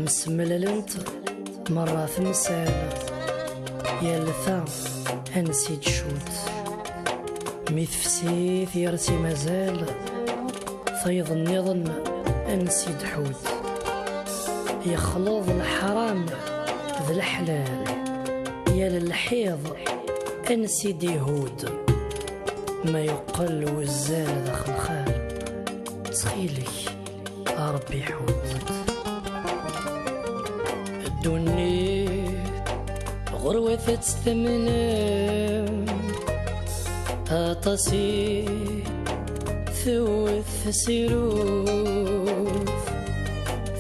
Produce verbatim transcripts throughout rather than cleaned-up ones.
Semlalent merra temsal, yal ta ansi d-tcudd. Mi tefsi tgersi mazal, tayeḍ nniḍen ansi d-tḥudd. Yexleḍ leḥram d leḥlal, yal lḥiḍ ansi d-ihudd. Ma yeqqel wuzzal d axelxal, ttxil-k, a Ṛebbi ḥudd. Ddunit ɣur-wat ad tt-tamnem, aṭas i tewwet tasirut,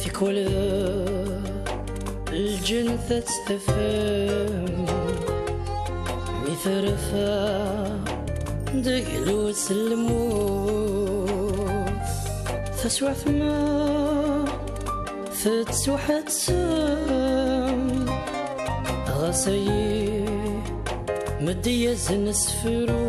tikwal d lǧennet ad tt-tafem, mi terfa deg lus n lmut. Taswiɛt ma tettwaḥettem, ɣas ayi meddi-yasen sefru.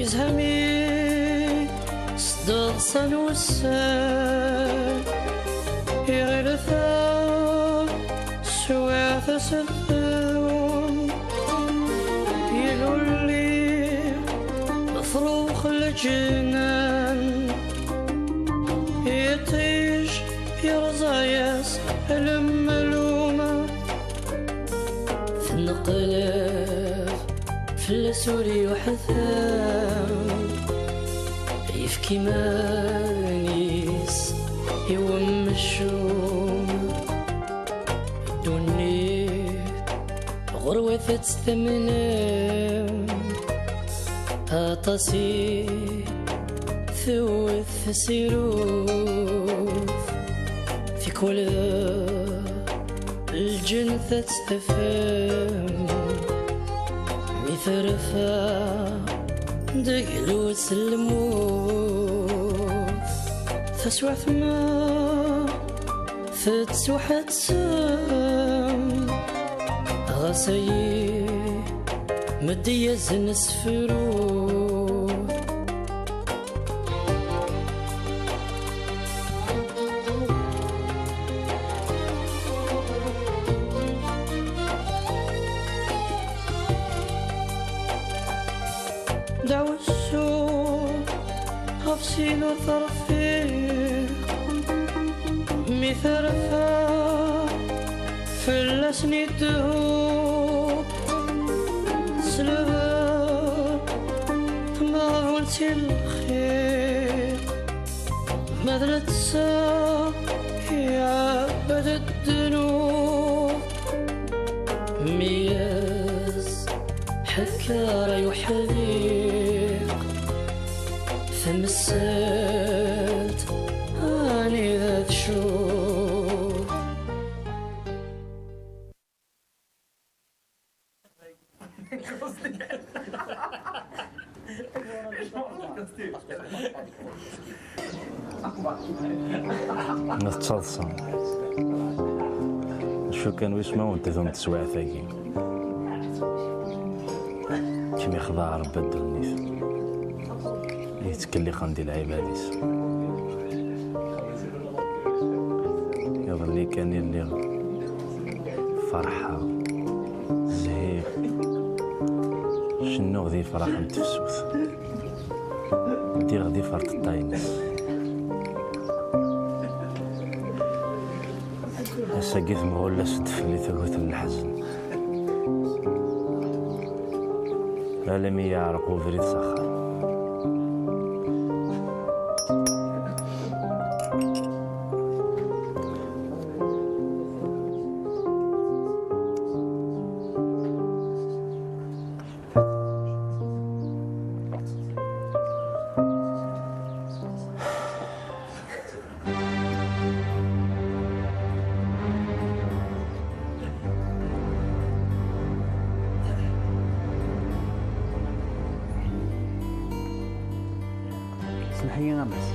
Izhami s ddeḍsa n wussan, iɣil ta swiɛt aseddum, ilulli frux leǧnan, iṭij yerẓa-yas lemlum. Tenqleb fell-as ur yuḥtam, yefk iman-is i wemcum. Ddunit ɣur-wat ad tt-tamnem, aṭas i tewwet tasirut, tikwal d lǧennet ad tt-tafem, mi terfa deg lus n lmut. Taswiɛt ma tettwaḥettem, ɣas ayi meddi-yasen sefru. Dawsu ɣef sin ur terfiq, mi terfa fell-asen idehhu. Tesleb tmeɣbunt i lxir, ma d netta iɛebbed ddnub. Meyyez ḥekker ay uḥdiq, tamsalt anida tcud. Ma tettaḍsa, acu kan wis ma wen-tdum teswiɛt-agi? Kem ixḍa Ṛebbi a ddunit, i yettkellixen di lɛibad-is. Iḍelli kan i lliɣ ferḥeɣ, zhiɣ, cennuɣ di yefrax n tefsut. Ddiɣ di ferṭeṭṭa-ines. Ass-agi temɣull-as-d fell-i tagut n leḥzen. Almi yeɛreq ubrid s axxam. Smeḥ-iyi a Mass.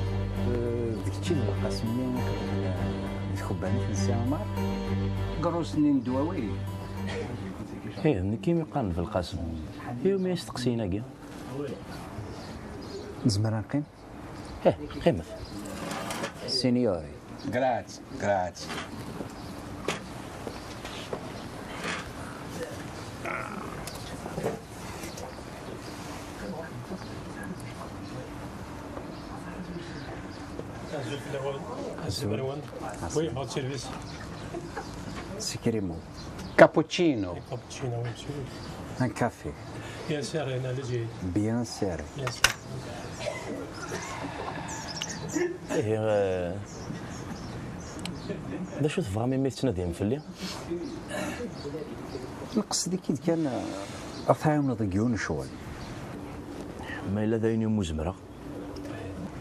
Eh, d kečč i d Lqasemmi iḥebben, eh, Tkebbanit n Si Ɛmar, deg rrus-nni n ddwawi. Ih, d nekk i mi qqaren Belqasem. Iwumi isteqsiyen-agi? Nezmer ad neqqim? Ih, qqimet. Signori. Grazie, grazie. Azul fell-awen. Azul. Azul. Oui, votre service. Sikrimo. Cappuccino. Cappuccino, oui, monsieur. Un café. Bien sûr, il y en a les yeux. Bien sûr. Bien sûr. Ihi, eh, d acu tebɣam imi tettnadim fell-i? Nqesd-ik-id kan, eh, ad tɛiwneḍ deg yiwen n ccɣel. Ma yella d ayen umi zemreɣ.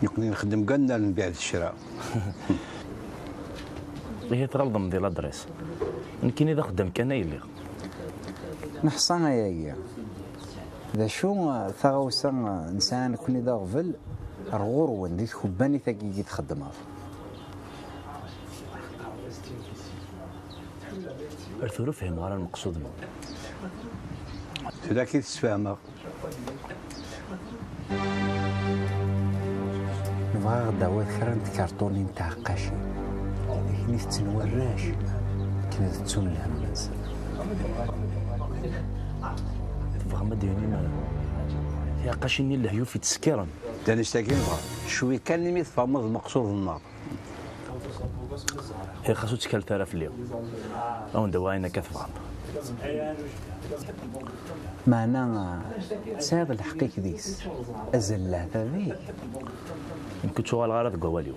Nekkni nxeddem kan, nbeɛd ccra. Ihi tɣelḍem di ladres. Nekkini d axeddam kan ay lliɣ. Neḥṣa ayagi. D acu, eh, taɣawsa, eh, nesɛa nekkni d aɣbel ar ɣur-wen di tkebbanit-agi i txeddmeḍ? Ar tura ur fhimeɣ ara lmeqsud-nwen. Tura akka i t-sfehmeɣ. Nebɣa ad d-tawiḍ kra n tkarṭunin n tɛeqqacin, akken i tetten warrac, akken ad ttun lhemm-nsen. Tebɣam ad d-tinim tiɛeqqacin-nni n lehyuf yettsekkiren? D annect-agi i nebɣa. Cwi kan imi tfehmeḍ lmeqsud-nneɣ. Ih, xas ur ttkalet ara fell-i. Ad wen-d-awiɣ ayen akka tebɣam. Meɛna, tesɛiḍ lḥeqq-ik deg-s. Azal n leɛtab-ik. Nekk ur ttuɣaleɣ ara deg wawal-iw.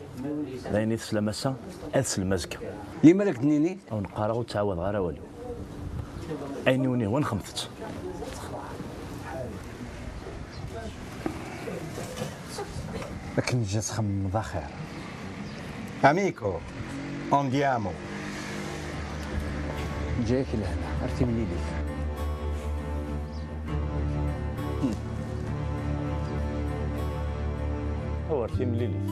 D ayen i teslam ass-a, ad teslem azekka. Limer ad k-d-nini? Ad wen-qqareɣ ur ttɛawadeɣ ara awal-iw. Ayen i wen-ihwan xemtet. Akken neǧǧa txemmeḍ axir. Amico, andiamo. Ǧǧa-yak lehna, ar timlilit. Awer timlilit.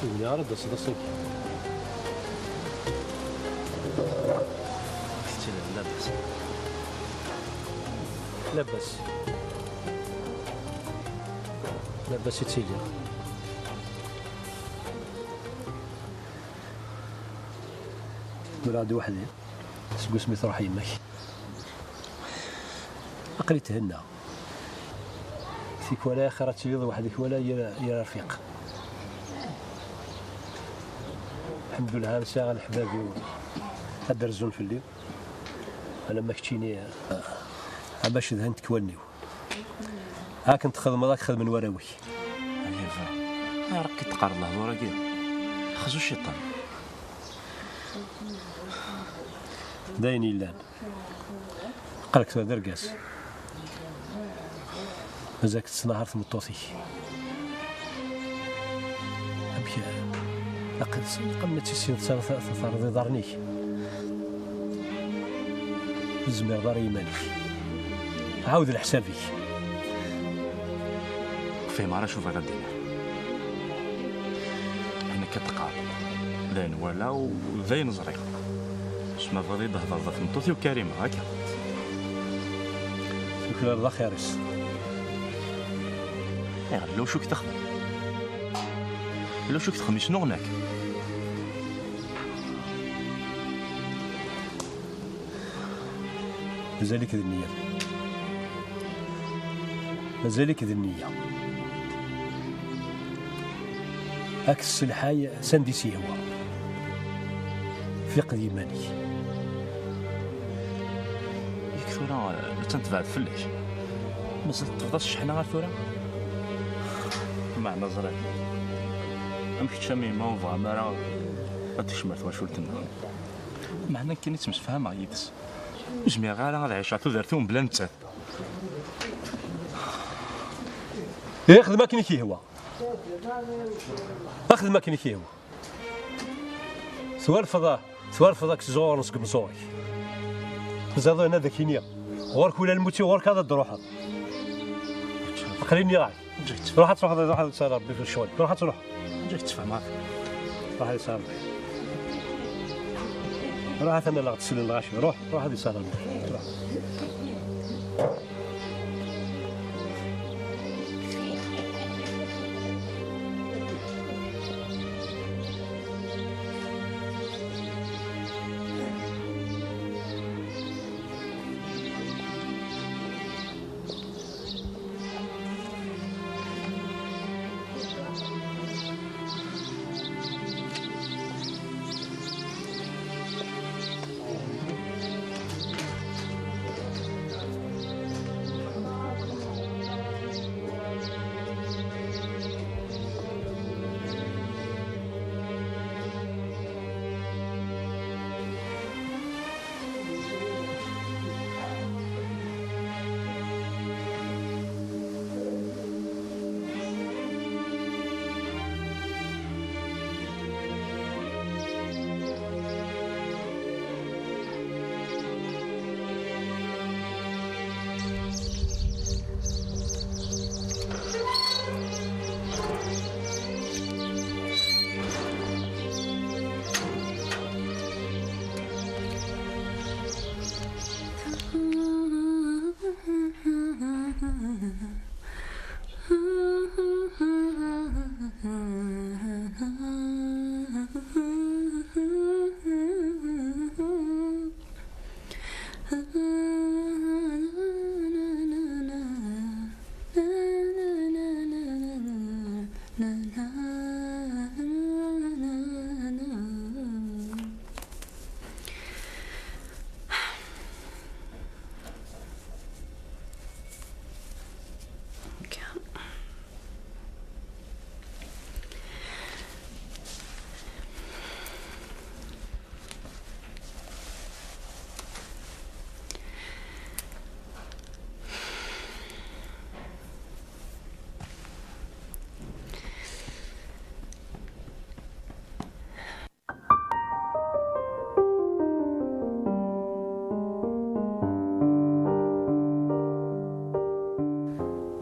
Ur ara d-taseḍ ass-agi. Tettili labas. Labas. Labas i ttiliɣ. Ula-d weḥd-i. Seg wasmi truḥ yemma-k. Aql-i thennaɣ. Tikwal axir ad tiliḍ weḥd-k wala yir, yir rfiq. Lḥemdullah, am sɛiɣ leḥbab-iw ad d-rezzun fell-i. Alamma keččini, a bac dhan tekwalni-w. Akken txedmeḍ, ad k-xedmen warraw-ik. Ay baba, ayɣer akka i d-teqqareḍ lehdur-agi? Xzu ciṭṭan. D ayen yellan. Aql-ak tura d argaz. Mazal-k tettnahar tmeṭṭut-ik. Amek, aql-, aql-, ma tissineḍ terreḍ iḍarren-ik? Ur tezmireḍ ara i yiman-ik. Ɛawed leḥsab-ik. Ur fhimeɣ ara acu bɣiɣ ad d-iniɣ. Ayen akka d-teqqareḍ, d ayen walaɣ u d ayen ẓriɣ. S ma tebɣiḍ ad yi-d-thedreḍ ɣef tmeṭṭut-iw Karima, akka. Tuklaleḍ axir-is. Ayɣer, yella wacu i k-texdem? Yella wacu i k-texdem, yesnuɣen-ak? Mazal-ik d nniya. Mazal-ik d nniya. Ad k-tesselḥay s anda i s-yehwa. Fiq d yiman-ik. Yak tura, attan tebɛed fell-ak. Mazal teṭṭfeḍ-as cceḥna ar tura? Meɛna ẓriɣ. Am kečč am yemma ur bɣam ara ad tekcem ar twacult-nneɣ. Meɛna nekkini ttemsefhameɣ yid-s. Ur zmireɣ ara ad ɛiceɣ tudert-iw mebla nettat. Ih, xdem akken i k-yehwa. Xdem akken i k-yehwa. Twerfeḍ, twerfeḍ ad k-zzuɣren seg umeẓẓuɣ-ik. Ẓiḍen ad ak-iniɣ. Ɣur-k ula lmut-iw ɣur-k ad d-truḥeḍ. Aql-i nniɣ-ak. Ruḥ ad truḥeḍ, ruḥ ad tsal Rebbi fi ccɣel. Ruḥ ad truḥeḍ. Ruḥ ad tsal Rebbi. Ruḥ ad ten-alleɣ teslen lɣaci. Ruḥ, ruḥ ad isal Rebbi. Ruḥ.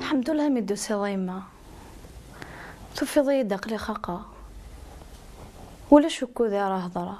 Lḥemdullah mi d-tusiḍ a yemma. Tufiḍ-iyi-d aql-i xaqeɣ. Ulac ukkud ara hedreɣ.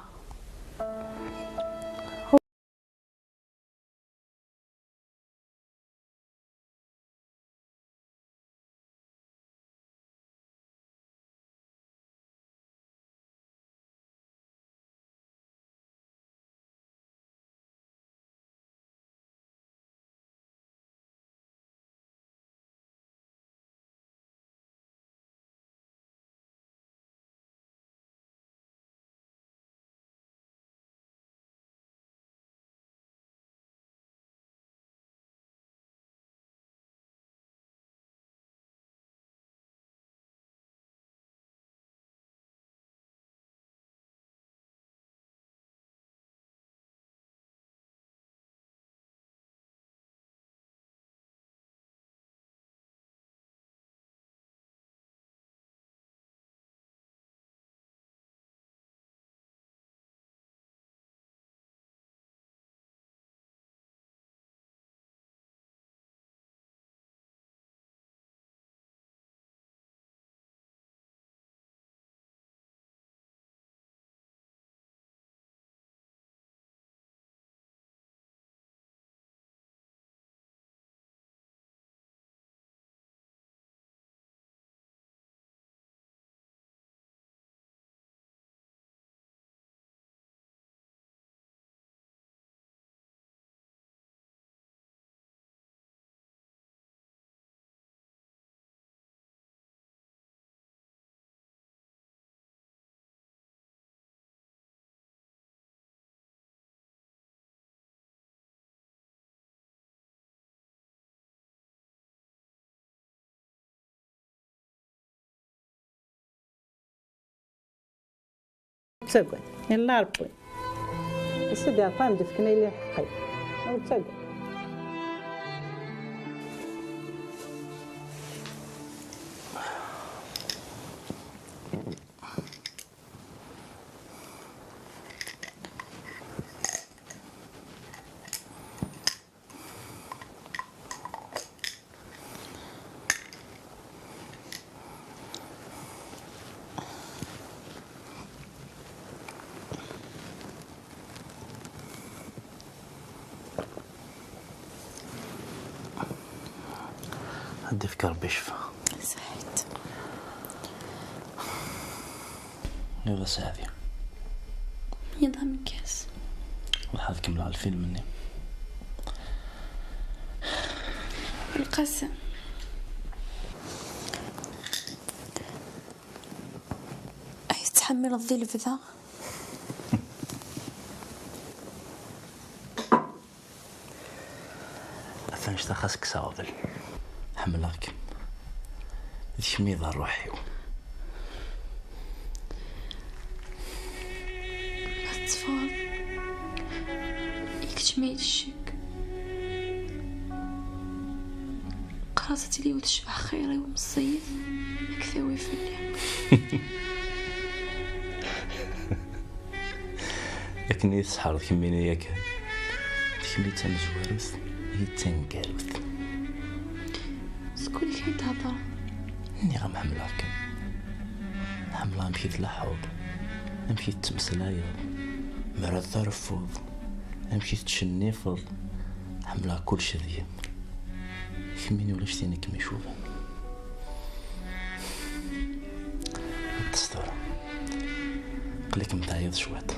Ttagad, yella Ṛebbi. Sidi Ṛebbi ad m-d-ifken ayen iḥeqqi. Ur ttagad. Ad d-ifk Ṛebbi ccfa. Saḥit. Iḍ aseɛdi. Iḍ ameggaz. Ruḥ ad kemmleɣ lfilm-nni. Lqasem. Ay tettḥemmileḍ di lebda. Atan ccta xas kkseɣ ɣbel. Ḥemmleɣ-kem. D kemm i d ṛṛuḥ-iw. Ma tetteffɣeḍ, i kečč ma yella ccek. Qqareɣ ad tili tecbeḥ xir-iw meẓẓiyet, ad k-tawi fell-i. Akken i yi-tesḥerḍ kemmini yakan. D kemm i d tamezwarut, i d taneggarut. Seg wadek ay d-thedreḍ? Nniɣ-am ḥemmleɣ-kem. Ḥemmleɣ amek i tleḥḥuḍ, amek i tettmeslayeḍ, mi ara terfuḍ, amek i tettcennifeḍ. Ḥemmleɣ kullec deg-m. Kemmini ulac tin i kem-icuban. Ṭṭes tura. Aql-ikem teɛyiḍ cwiṭ.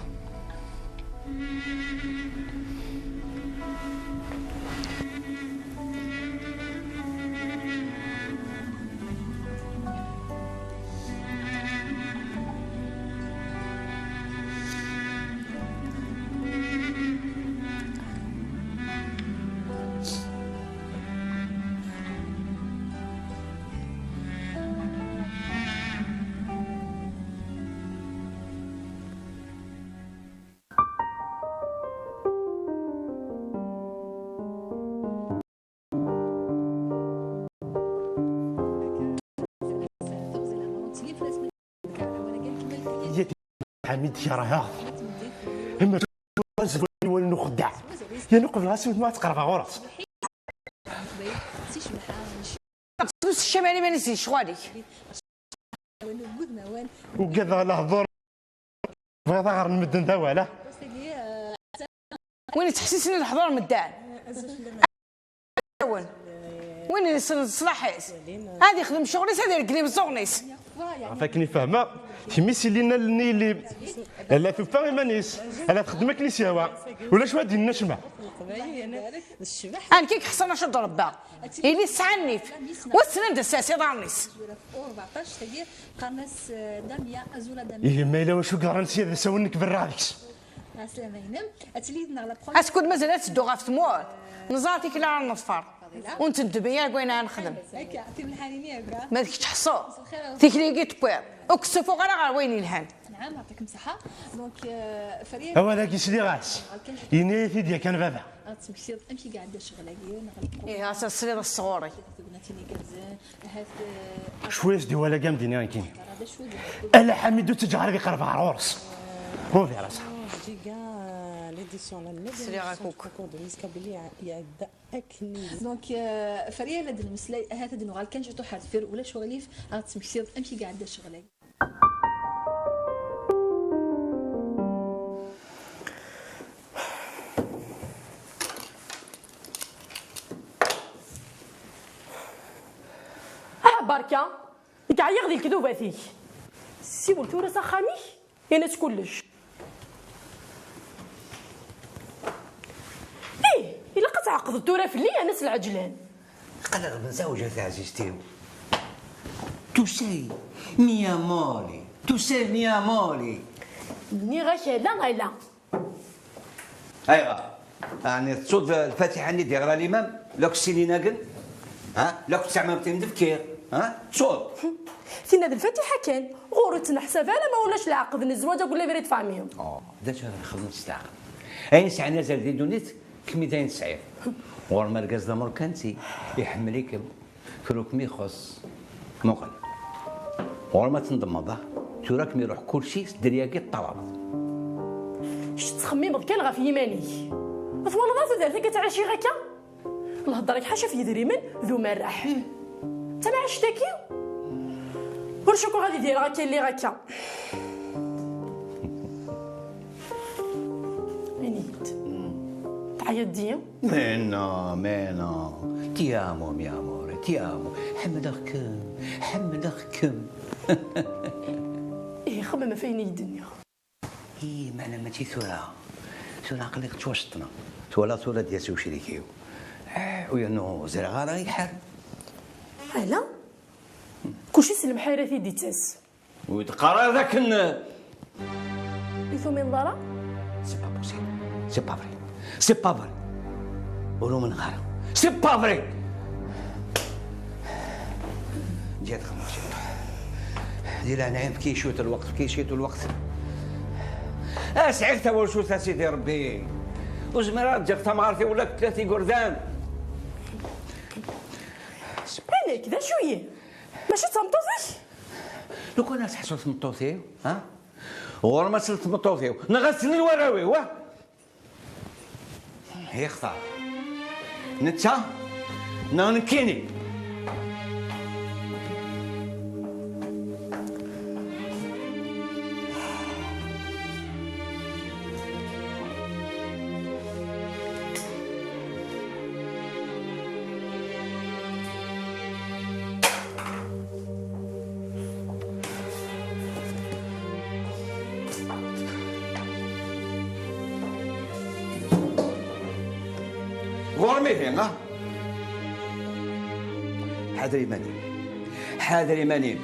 Ḥamid kerheɣ. Ama azwel n uxeddaɛ. Yan uqbel ɣas win ma tqerbeɣ ɣur-s. Ur tsekcam ara iman-is di ccɣel-ik. Ugadeɣ lehdur. Bɣiɣ ad ɣren medden d awal, ah. Win yettḥessisen i leḥdur n medden. Win yessnen leṣlaḥ-is. Ad yexdem ccɣel-is, ad ireggel imeẓẓuɣen-is. Ɣef akken i fehmeɣ, kemm-is ilin allen-nni ili, ala tufa iman-is, ala texdem akken i s-yehwa. Ulac wa d-yenna cma. Amek i yeḥṣan acu d-rebba? Ili tesɛa nnif. Wassen anda sers iḍarren-is. Ihi ma yella wacu yeḍran sya d asawen nekk berraɣ deg-s. Ɛeslama-inem. Ad tili yid-neɣ la première. Askud mazal ad teddu ɣef tmurt. Neẓra tikli ara neḍfer. Ur nettendem ara deg wayen ara nexdem. Akka, timelḥanin i akka. Ma d kečč ḥṣu. Tikli-agi tewwiḍ. Ur k-ssufuɣ ara ɣer wayen yelhan. Nɛam, yeɛṭikem ṣṣeḥḥa. Donc, euh, Fariya. Awal-agi sliɣ-as. Yenna-yi-t-id yakan baba. Ad tmektiḍ amek i iɛedda ccɣel-agi, neɣ lqum. Ih, ɣas ad tesliḍ s tɣuri. Tegnatin igerrzen, ahat, euh, cwi as-d-iwala gamdini nekkini. Ala Ḥamid ur ttaǧǧa ara ad iqerreb ɣer ɣur-s. Ur bɣiɣ ara ṣṣeḥ. Sliɣ-ak akk. Donc, euh, Fariya, la d-nemmeslay, ahat ad nuɣal kan ciṭuḥ ar deffir, ulac uɣilif, ad ɣ-d-tmektiḍ amek i iɛedda ccɣel-agi. Ah, berka! Nekk ɛyiɣ di lekdubat-ik. Siwel tura s axxam-ik, ini-as kullec. Ih, ilaq ad tɛeqdeḍ tura fell-i, yerna s lɛeǧlan. Aql-aɣ nzawǧ a taɛzizt-iw. Tu sais, mi amore, tu sais, mi amore. Nniɣ-ak ala, ala. Ayɣer? Ɛni tettuḍ lfatiḥa-nni d-iɣra limam? La k-ssinin agen? Ha? La k-ttɛemam tin d-fkiɣ? Ha? Tsuḍ. Tinna d lfatiḥa kan. Ɣur ur ttneḥsab ara ma ulac leɛqed n zzwaǧ akked la vie de famille. Oh, d acu ara nexdem s leɛqed? Ayen sɛan azal di ddunit, kemmini d ayen tesɛiḍ. Ɣur-m argaz d amerkanti, iḥemmel-ikem. Kra ur kem-ixuṣṣ. Muqel. Ɣur-m ad tendemmeḍ, ah. Tura ad kem-iruḥ kulci s dderya-agi ṭṭalabeḍ. Kečč tettxemmimeḍ kan ɣef yiman-ik. Ma twalaḍ ara tudert-agi ttɛiciɣ akka? Lhedra-k ḥaca f yedrimen d umerreḥ. Tamɛict-agi? Ur cukkeɣ ad idireɣ akka, lliɣ akka. Ini-d. Teɛyiḍ-d-iyi? Mais non, mais non. Ti amo, mi amore, ti amo. Ḥemmleɣ-kem, ḥemmleɣ-kem. Ihi xemmem ɣef wayen i yi-d-tenniḍ. Ih, meɛna mačči tura. Tura aql-i ttwaceṭṭneɣ. Twalaḍ tura ad d-yas ucrik-iw. Ah, u yernu ẓriɣ ara iḥar. Ala? Kulci s lemḥayrat i d-ittas. Ur d-qqar ara d akken. I tumineḍ ara? C'est pas possible. C'est pas vrai. C'est pas vrai. Ur umneɣ ara. C'est pas vrai. Ǧǧiɣ xemsa. Di leɛnaya-m, efk-iyi cwiṭ n lweqt, efk-iyi cwiṭ n lweqt. Ah, sɛiɣ tawacult, a Sidi Ṛebbi. Ur zmireɣ ad ǧǧeɣ tamɣart-iw ula d tlata igerdan. Nekk, d acu-yi? Mačči d tameṭṭut-ik? Lukan ad teḥṣu tmeṭṭut-iw, ha? Ɣur-m ad telt tmeṭṭut-iw, neɣ ad slen warraw-iw, ha? Ixtar. Netta, neɣ nekkini? Ɣur-m ihi, ah? Ḥader iman-im. Ḥader iman-im.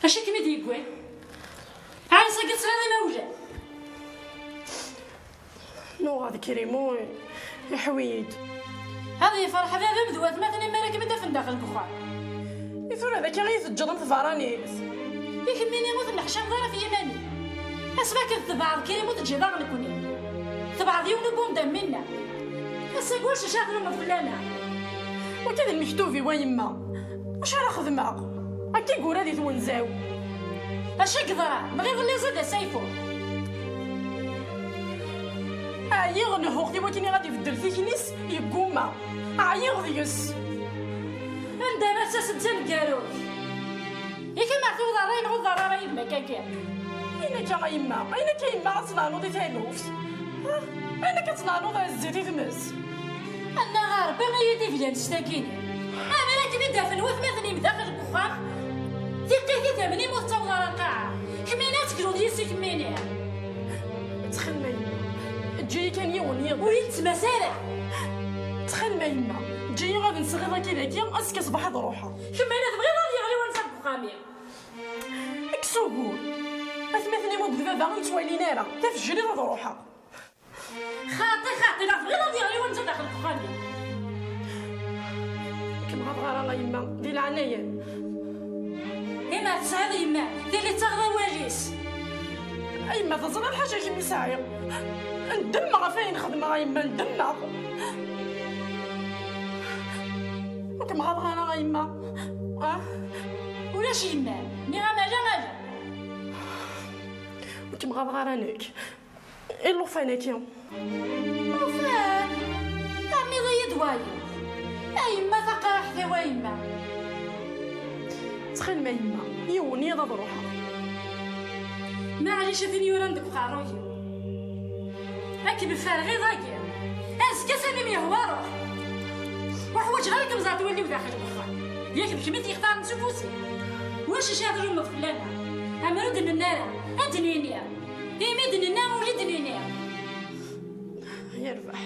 Acu i kem-id-yewwin? Ɛni sagi tesɛiḍ imawlan? Nuɣ ad krimu iḥwi-yi-d. Ad yefreḥ baba-m d watmaten-im mi ara kem-id-afen daxel deg uxxam. I tura d akka i yi-teǧǧeḍ am tbeṛṛanit? I kemmini ur tenneḥcameḍ ara ɣef yiman-im. Asmi akken tebɛeḍ Karim ur teǧǧiḍ aɣ nekkni. Tebɛeḍ yiwen ubundam minna. Ass-agi ur ccicaɣ tlumeḍ fell-aneɣ. Wagi d lmektub-iw a yemma. Acu ara xedmeɣ? Akka i yura di twenza-w. Acu i yeḍran? Dɣa iḍelli zad asayfu. Ɛyiɣ nehhuɣ i wakken i ɣad ibeddel tikli-s, yegguma. Ɛyiɣ deg-s. Anda ara s-as-d taneggarut? I kemm ar tewweḍ ṛṛay neɣ ur ḍerr ara yid-m akka kan? Ayen akka a yemma, ayen akka a yemma ad tneɛnuḍ i taluft? Ah, ayen akka ad tneɛnuḍ a zzit i tmes? Annaɣ a Ṛebbi i yi-d-iblan s tagi-nni. Amer akken i d-afen watmaten-im daxel deg uxxam, tiqqit idammen-im ur tettaweḍ ara lqaɛa. Kemmini ad tegluḍ yis-i kemmini. Ttxil-m a yemma, eǧǧ-iyi kan yiwen yiḍ. Ur yi-d-ttmas ara. Ttxil-m a yemma, eǧǧ-iyi ad nseɣ iḍ-agi dagi, azekka ṣṣbeḥ ad ruḥeɣ. Kemm ala tebɣiḍ ad yeɣli wanza deg uxxam-im. Kkes ugur. Atmaten-im akked baba ur ttwalin ara. Tafejrit ad ruḥeɣ. Xaṭi, xaṭi, la tebɣiḍ ad yeɣli wanza daxel deg uxxam-im. Ur kem-ɣaḍeɣ ara a yemma, di leɛnaya-m. Ima tesɛiḍ yemma, tili d taɣeḍ awal-is. A yemma, teẓriḍ ḥaca kemm i sɛiɣ. Ndemmeɣ ɣef ayen xedmeɣ a yemma, ndemmeɣ. Ur kem-ɣaḍeɣ ara a yemma. Ah? Ulac yemma, nniɣ-am ala, ala. Ur kem-ɣaḍeɣ ara nekk. I llufan-agi? Llufan? Terniḍ-iyi-d wayeḍ. A yemma taqraḥt-iw a yemma. Ttxil-m a yemma, yiwen yiḍ ad ruḥeɣ. Maɛlic a tin yuran deg uqerruy-iw. Ad kem-fferɣ iḍ-agi. Azekka sani m-yehwa ruḥ. Ur ḥwaǧeɣ ara kem-ẓer twalli-w daxel n uxxam. Yak d kemm i t-yextaren s ufus-iw. Ulac acu ara tlumeḍ fell-aneɣ. Amer ur d-nenna ara, ad d-nini. Imi d-nenna ur d-nini. Yerbeḥ.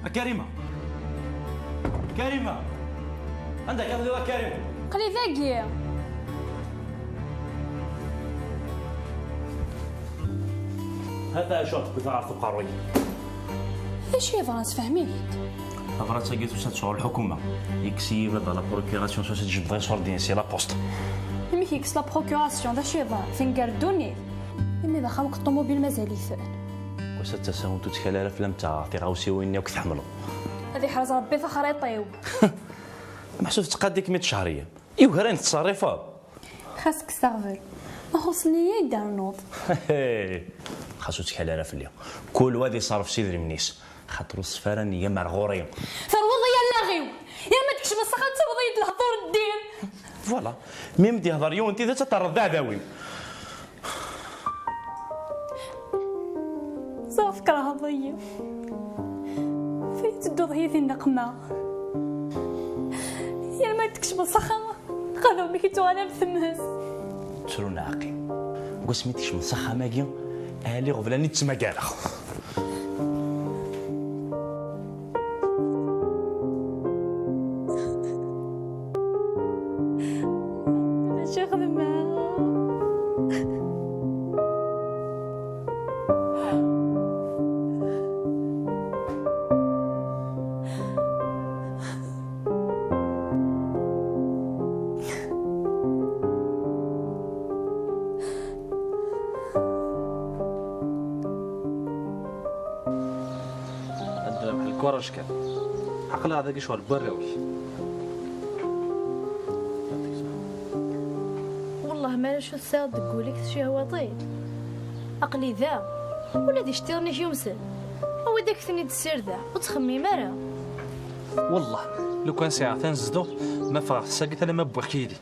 A Karima! Karima! Anda akka telliḍ a Karima? Aql-i dagi. Hata acu tewwet ɣer uqerruy. D acu yeḍran, sefhem-iyi-d? Tabrat-agi tusa-d sɣur lḥukuma. Yekkes-iyi baba la procuration s wacu tjebdeɣ iṣurdiyen si la poste. Amek yekkes la procuration? D acu yeḍran? Tenger ddunit. Imi d axxam deg ṭumubil mazal-iten. Wass ad tasa ur ttkel ara fell-am, ttaɣeɣ tiɣawsiwin-nni akk tḥemmleḍ. Ad iḥrez Rebbi taxriṭ-iw. Meḥsub tettqaddik mi tcehriyeḍ. Yugar ayen tettṣerrifeḍ. Xas kkes aɣbel. Ma xuṣṣen-iyi i d-ternuḍ. Xas ur ttkel ara fell-i. Kul wa ad iṣerref s idrimen-is. Xaṭer ur ṣṣef ara nniya-m ar ɣur-i. Terwiḍ-iyi allaɣ-iw. Yal ma d-kecmeɣ s axxam, d-tawiḍ-iyi-d lehdur n ddin. Voilà. Mi m-d-yehder yiwen tidet, ad terreḍ d aɛdaw-iw. Ẓriɣ tkerheḍ-iyi. Fay tedduḍ yid-i nneqma. Yal ma d-tkecmeḍ s axxam, qadum-ik yettuɣal am tmes. Ttru neɛqi. Deg wasmi d-tkecmeḍ s axxam-agi, ɛli ɣeblan i d-ttmagareɣ. Acu xedmeɣ? Ad d-rbeḥ lkuraǧ kan. Aql-aɣ dagi ccɣel n warraw-ik. Wellah ma ala acu tesɛiḍ deg wul-ik tcihwaḍ-it. Aql-i da. Ula d iceṭṭiḍen-ik yumsen. Awi-d ad k-ten-id-ssirdeɣ. Ur ttxemmim ara. Wellah, lukan sɛiɣ tanezduɣt, ma ffɣeɣ sagi alamma wwiɣ-k yid-i.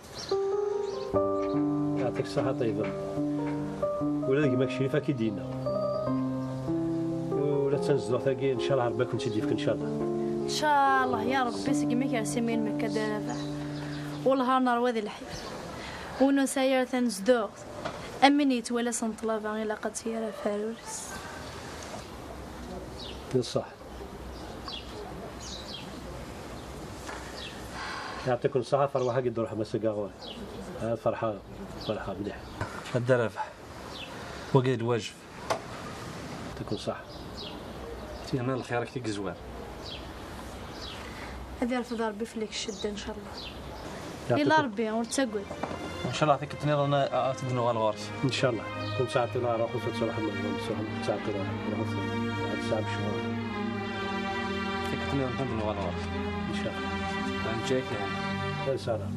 Yeɛṭik ṣṣeḥḥa a Ṭeyyeb. Ula d gma-k Crif ad k-id-yenna. Ula d tanezduɣt-agi, ncallah Rebbi ad kent-tt-id-yefk, ncallah. Ncallah, ya Rebbi, segmi kersim i lmekka d Rabaḥ. Wellah ar nerwa di lḥif. Win ur nesɛi ara tanezduɣt, am win yettwalasen ṭṭlaba, ilaq ad tt-yerr afarur-is. D ṣṣeḥ. Yeɛṭiken ṣṣeḥḥa ɣef rrwaḥ-agi d-truḥem ass-agi ɣur-i. Ah, ferḥeɣ, ferḥeɣ mliḥ. A Dda Rabaḥ, wagi d lwajeb. Yeɛṭiken ṣṣeḥḥa. Tirna n lxir-ik i yezwar. Ad irfed Rebbi fell-ak ccedda, ncallah. Yeɛṭiken- Ila Rebbi, ur ttagad. Ncallah tikkelt nniḍen ad, ad d-nuɣal ɣur-k. Ncallah. Ur nettɛeṭṭil ara, ruḥet ad truḥem, ad truḥem, ur nettɛeṭṭil ara, ruḥet ad tesɛam ccɣel. Tikkelt nniḍen ad d-nuɣal ɣur-k. Ncallah. Ad neǧǧ-ak lehna. Ncallah.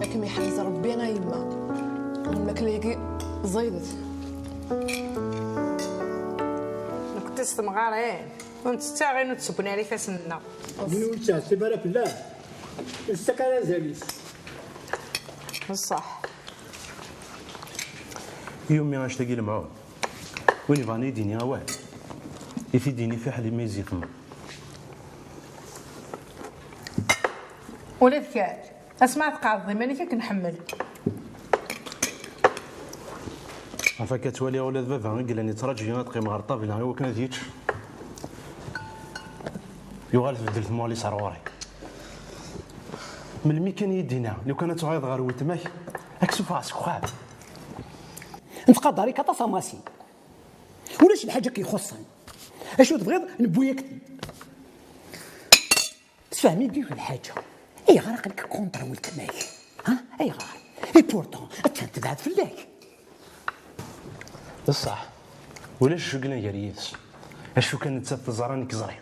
Ad kem-yeḥrez Rebbi a yemma. Lmakla-agi ẓidet. Nekkenti s temɣarin, ur nettett ara ayen ur d-sewwen ara ifassen-nneɣ. Win ur nettɛettib ara fell-am, nessakk ara azal-is. Ṣṣeḥ. Yumi annect-agi lemɛun. Win yebɣan ad yi-d-yini awal, i t-id-yini fiḥel imi i s-yeṭmen. Ula d kečč, asmi ara tqeɛdeḍ iman-ik ad k-nḥemmel. Ɣef akka ttwaliɣ ula d baba i yellan yettraǧu-yi ad qqimeɣ ɣer ṭṭabla i wakken ad yečč. Yuɣal tbeddel tmuɣli-s ar ɣur-i. Melmi kan i yi-d-yenna, lukan ad tuɣaleḍ ɣer weltma-k, ad k-sufɣeɣ seg uxxam. Nettqadar-ik aṭas a Massi. Ulac lḥaǧa i k-ixuṣṣen. Acu tebɣiḍ, newwi-yak-t-id. Sfehmi-d yiwet lḥaǧa. Ayɣer aql-ik contre weltma-k? Ha? Ayɣer? Et pourtant, attan tebɛed fell-ak. D ṣṣeḥ. Ulac acu yellan gar yid-s. Acu kan nettat teẓra, nekk ẓriɣ.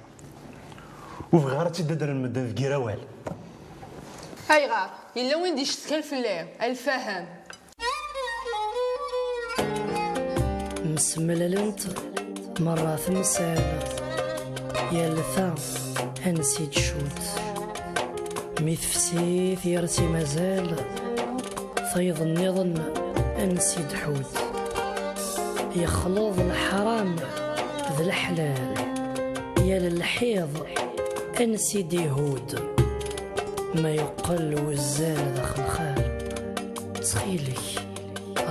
Ur bɣiɣ ara ad tt-id-ddren medden deg yir awal. Ayɣer? Yella win d-icetkan fell-i, a lfaham. Msemlalent merra temsal, yal ta ansi d-tcudd. Mi tefsi tgersi mazal, tayeḍ nniḍen ansi d-tḥudd. Yexleḍ leḥram d leḥlal, yal lḥiḍ ansi d-ihudd, ma yeqqel wuzzal d axelxal, ttxil-k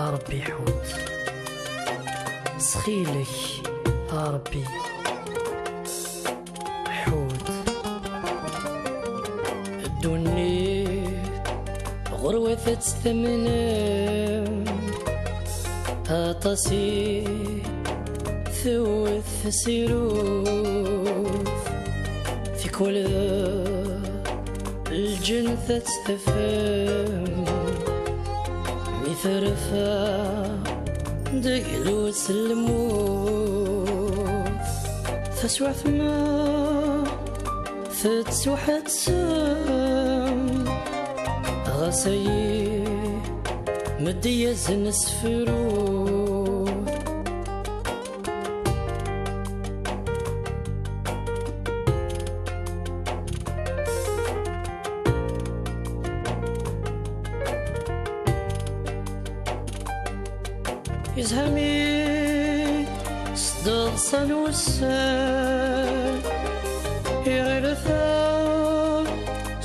a Ṛebbi ḥudd, ttxil-k a Ṛebbi ḥudd. Ddunit ɣur-wat ad tt-tamnem, aṭas i tewwet tessirut, tikwal d lǧennet ad tt-tafem, mi terfa deg lwes n lmut. Taswiɛt ma tettwaḥettem, ɣas ayi meddi-yasen sefrut. Izhami s tḍsa n wussan, iɣil ta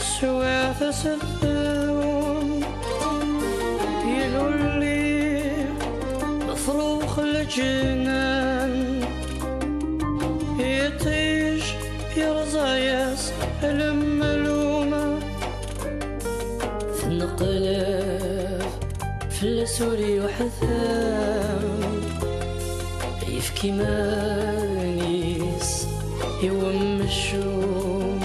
swiɛt aseddum, ilulli frux leǧnan, iṭij irẓa-yas lemlum. Tenqleb fell-as ur yuḥtam, yefk iman-is i wemcum.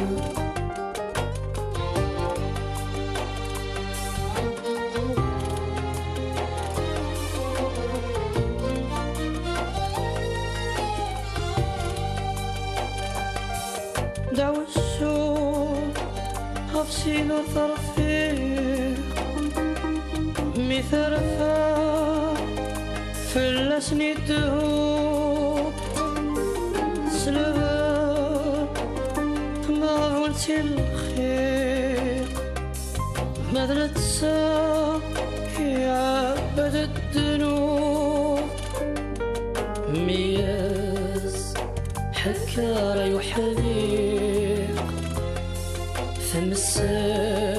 Dawsu ɣef sin ur terfiq, mi terfa fell-asen idehhu, tesleb meɣbun si lxiq, ma d netta iɛebbed ddnub, mi yas ḥekkar ay uḥdiq, temsal